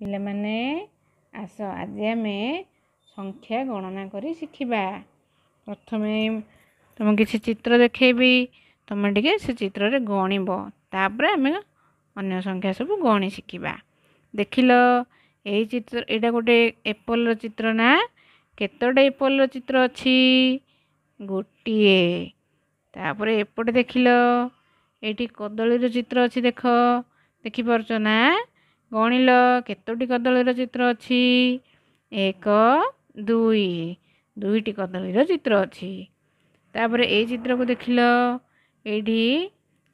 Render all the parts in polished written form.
ପିଲାମାନେ ଆସ, ଆଜି ଆମେ ସଂଖ୍ୟା ଗଣନା କରି ଶିଖିବା। ପ୍ରଥମେ ତୁମକୁ କିଛି ଚିତ୍ର ଦେଖେଇବି, ତୁମେ ଟିକେ ସେ ଚିତ୍ରରେ ଗଣିବ, ତାପରେ ଆମେ ଅନ୍ୟ ସଂଖ୍ୟା ସବୁ ଗଣି ଶିଖିବା। ଦେଖିଲ ଏଇ ଚିତ୍ର, ଏଇଟା ଗୋଟେ ଏପଲର ଚିତ୍ର ନା? କେତୋଟି ଏପଲର ଚିତ୍ର ଅଛି? ଗୋଟିଏ। ତାପରେ ଏପଟେ ଦେଖିଲ, ଏଇଠି କଦଳୀର ଚିତ୍ର ଅଛି, ଦେଖ, ଦେଖିପାରୁଛ ନା? ଗଣିଲ, କେତୋଟି କଦଳୀର ଚିତ୍ର ଅଛି? 1, 2, ଦୁଇଟି କଦଳୀର ଚିତ୍ର ଅଛି। ତାପରେ ଏଇ ଚିତ୍ରକୁ ଦେଖିଲ, ଏଇଠି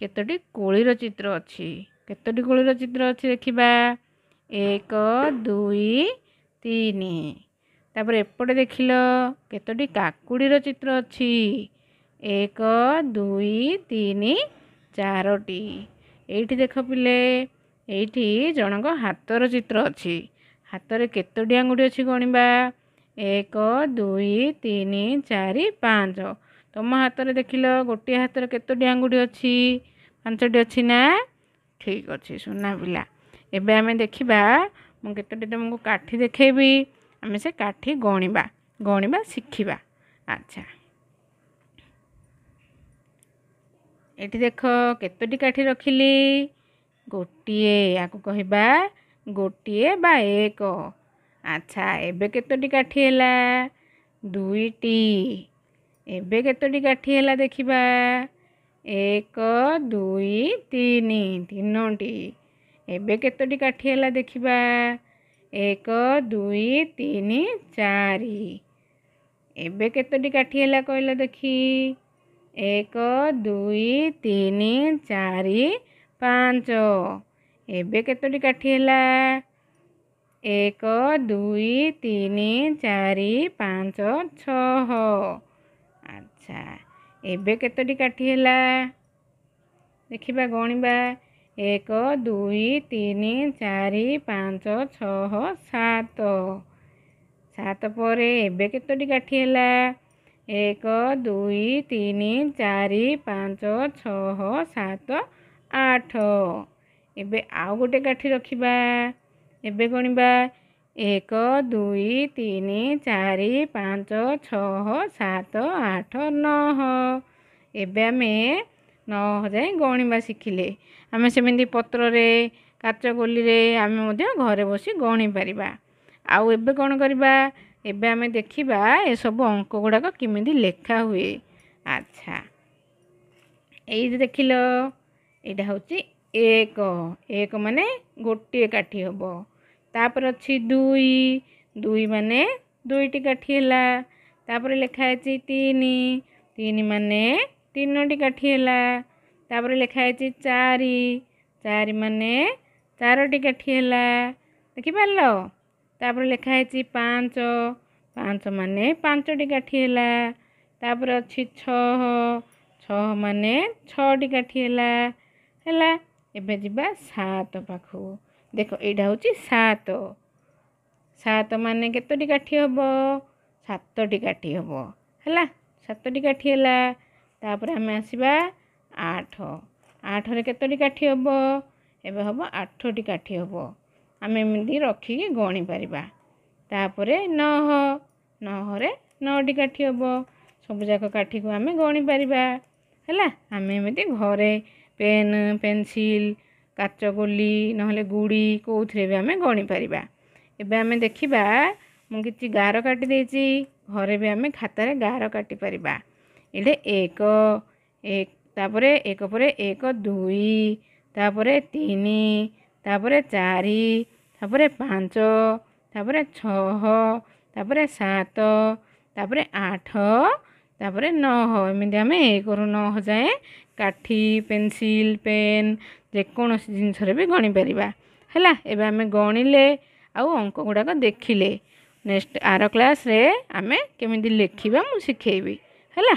କେତୋଟି କୋଳିର ଚିତ୍ର ଅଛି? କେତୋଟି କୋଳିର ଚିତ୍ର ଅଛି ଦେଖିବା। 1, 2, 3। ତାପରେ ଏପଟେ ଦେଖିଲ, କେତୋଟି କାକୁଡ଼ିର ଚିତ୍ର ଅଛି? 1, 2, 3, 4ଟି। ଏଇଠି ଦେଖ ପିଲେ, ଏଇଠି ଜଣଙ୍କ ହାତର ଚିତ୍ର ଅଛି। ହାତରେ କେତୋଟି ଆଙ୍ଗୁଠି ଅଛି ଗଣିବା। 1, 2, 3, 4, 5। ତୁମ ହାତରେ ଦେଖିଲ, ଗୋଟିଏ ହାତରେ କେତୋଟି ଆଙ୍ଗୁଠି ଅଛି? 5ଟି ଅଛି ନା? ଠିକ୍ ଅଛି ସୁନା ପିଲା। ଏବେ ଆମେ ଦେଖିବା, ମୁଁ କେତୋଟି ତୁମକୁ କାଠି ଦେଖେଇବି, ଆମେ ସେ କାଠି ଗଣିବା, ଗଣିବା ଶିଖିବା। ଆଚ୍ଛା, ଏଠି ଦେଖ, କେତୋଟି କାଠି ରଖିଲି? ଗୋଟିଏ। ୟାକୁ କହିବା ଗୋଟିଏ ବା 1। ଆଚ୍ଛା, ଏବେ କେତୋଟି କାଠି ହେଲା? 2ଟି। ଏବେ କେତୋଟି କାଠି ହେଲା ଦେଖିବା। 1, 2, 3, 3ଟି। ଏବେ କେତୋଟି କାଠି ହେଲା ଦେଖିବା। 1, 2, 3, 4। ଏବେ କେତୋଟି କାଠି ହେଲା କହିଲ ଦେଖି? 1, 2, 3, 4, 5। ଏବେ କେତୋଟି କାଠି ହେଲା? 1, 2, 3, 4, 5, 6। ଆଚ୍ଛା, ଏବେ କେତୋଟି କାଠି ହେଲା ଦେଖିବା, ଗଣିବା। 1, 2, 3, 4, 5, 6, 7। 7 ପରେ ଏବେ କେତୋଟି କାଠି ହେଲା? 1, 2, 3, 4, 5, 6, 7, 8। ଏବେ ଆଉ ଗୋଟେ କାଠି ରଖିବା। ଏବେ ଗଣିବା। 1, 2, 3, 4, 5, 6, 7, 8, 9। ଏବେ ଆମେ 9 ଯାଏଁ ଗଣିବା ଶିଖିଲେ। ଆମେ ସେମିତି ପତ୍ରରେ, କାଚ ଗୋଲିରେ ଆମେ ମଧ୍ୟ ଘରେ ବସି ଗଣିପାରିବା। ଆଉ ଏବେ କ'ଣ କରିବା? ଏବେ ଆମେ ଦେଖିବା ଏସବୁ ଅଙ୍କ ଗୁଡ଼ାକ କେମିତି ଲେଖା ହୁଏ। ଆଚ୍ଛା, ଏଇଠି ଦେଖିଲ, ଏଇଟା ହେଉଛି 1। 1 ମାନେ ଗୋଟିଏ କାଠି ହେବ। ତାପରେ ଅଛି 2। 2 ମାନେ 2ଟି କାଠି ହେଲା। ତାପରେ ଲେଖା ହେଇଛି 3। 3 ମାନେ 3ଟି କାଠି ହେଲା। ତାପରେ ଲେଖା ହେଇଛି 4। 4 ମାନେ 4ଟି କାଠି ହେଲା, ଦେଖିପାରିଲ? ତାପରେ ଲେଖା ହେଇଛି 5। 5 ମାନେ 5ଟି କାଠି ହେଲା। ତାପରେ ଅଛି 6। 6 ମାନେ 6ଟି କାଠି ହେଲା। ହେଲା, ଏବେ ଯିବା 7 ପାଖକୁ। ଦେଖ, ଏଇଟା ହେଉଛି 7। 7 ମାନେ କେତୋଟି କାଠି ହେବ? 7ଟି କାଠି ହେବ। ହେଲା, 7ଟି କାଠି ହେଲା। ତାପରେ ଆମେ ଆସିବା 8। 8ରେ କେତୋଟି କାଠି ହେବ? ଏବେ ହେବ 8ଟି କାଠି ହେବ। ଆମେ ଏମିତି ରଖିକି ଗଣିପାରିବା। ତାପରେ 9। 9ରେ 9ଟି କାଠି ହେବ। ସବୁଯାକ କାଠିକୁ ଆମେ ଗଣିପାରିବା। ହେଲା, ଆମେ ଏମିତି ଘରେ ପେନ୍, ପେନସିଲ୍, କାଚ ଗୋଲି, ନହେଲେ ଗୁଡ଼ି, କେଉଁଥିରେ ବି ଆମେ ଗଣିପାରିବା। ଏବେ ଆମେ ଦେଖିବା, ମୁଁ କିଛି ଗାର କାଟି ଦେଇଛି। ଘରେ ବି ଆମେ ଖାତାରେ ଗାର କାଟିପାରିବା। ଏଇଠି 1, 1, ତାପରେ 1 ପରେ 1, 2, ତାପରେ 3, ତାପରେ 4, ତାପରେ 5, ତାପରେ 6, ତାପରେ 7, ତାପରେ 8, ତାପରେ 9। ଏମିତି ଆମେ 1ରୁ 9 ଯାଏଁ କାଠି, ପେନସିଲ୍, ପେନ୍, ଯେକୌଣସି ଜିନିଷରେ ବି ଗଣିପାରିବା। ହେଲା, ଏବେ ଆମେ ଗଣିଲେ ଆଉ ଅଙ୍କ ଗୁଡ଼ାକ ଦେଖିଲେ। ନେକ୍ସଟ ଆର କ୍ଲାସ୍ରେ ଆମେ କେମିତି ଲେଖିବା ମୁଁ ଶିଖେଇବି। ହେଲା।